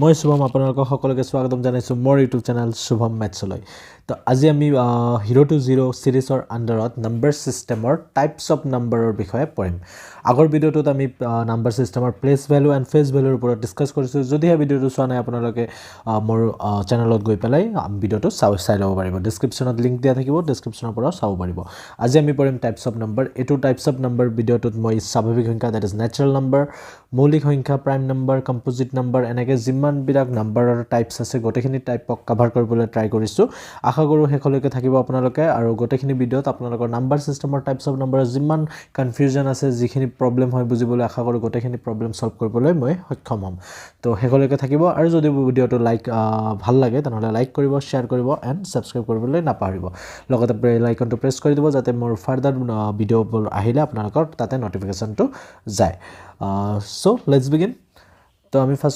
মই শুভম, আপোনালোকক সকলোকে স্বাগতম জনাইছোঁ মোৰ ইউটিউব চেনেল শুভম মেথছলৈ। তো আজি আমি হিৰ' টু জিৰ' ছিৰিজৰ আণ্ডাৰত নাম্বাৰ ছিষ্টেমৰ টাইপছ অফ নাম্বাৰৰ বিষয়ে পঢ়িম। আগৰ ভিডিঅ'টোত আমি নাম্বাৰ ছিষ্টেমৰ প্লেচ ভেলু এণ্ড ফেচ ভেলুৰ ওপৰত ডিছকাছ কৰিছোঁ। যদিহে ভিডিঅ'টো চোৱা নাই, আপোনালোকে মোৰ চেনেলত গৈ পেলাই ভিডিঅ'টো চাই ল'ব পাৰিব। ডিছক্ৰিপশ্যনত লিংক দিয়া থাকিব, ডিছক্ৰিপশ্যনৰ পৰাও চাব পাৰিব। আজি আমি পঢ়িম টাইপছ অফ নাম্বাৰ। এইটো টাইপছ অফ নাম্বাৰ ভিডিঅ'টোত মই স্বাভাৱিক সংখ্যা, that is natural number, মৌলিক সংখ্যা, প্ৰাইম নাম্বাৰ, কম্প'জিট নাম্বাৰ, এনেকৈ যিমানবিলাক নাম্বাৰৰ টাইপছ আছে, গোটেইখিনি টাইপক কাভাৰ কৰিবলৈ ট্ৰাই কৰিছোঁ। আশা কৰোঁ শেষলৈকে থাকিব আপোনালোকে আৰু গোটেইখিনি ভিডিঅ'ত আপোনালোকৰ নাম্বাৰ ছিষ্টেমৰ টাইপছ অফ নাম্বাৰৰ যিমান কনফিউজন আছে, যিখিনি প্ৰব্লেম হয় বুজিবলৈ, আশা কৰোঁ গোটেইখিনি প্ৰব্লেম ছল্ভ কৰিবলৈ মই সক্ষম হ'ম। তো শেষলৈকে থাকিব আৰু যদি ভিডিঅ'টো ভাল লাগে, তেনেহ'লে লাইক কৰিব, শ্বেয়াৰ কৰিব এণ্ড ছাবস্ক্ৰাইব কৰিবলৈ নাপাহৰিব। লগতে বেল আইকনটো প্ৰেছ কৰি দিব, যাতে মোৰ ফাৰ্ডাৰ ভিডিঅ'বোৰ আহিলে আপোনালোকৰ তাতে ন'টিফিকেশ্যনটো যায়। So let's begin. তো আমি ফাৰ্ষ্টতে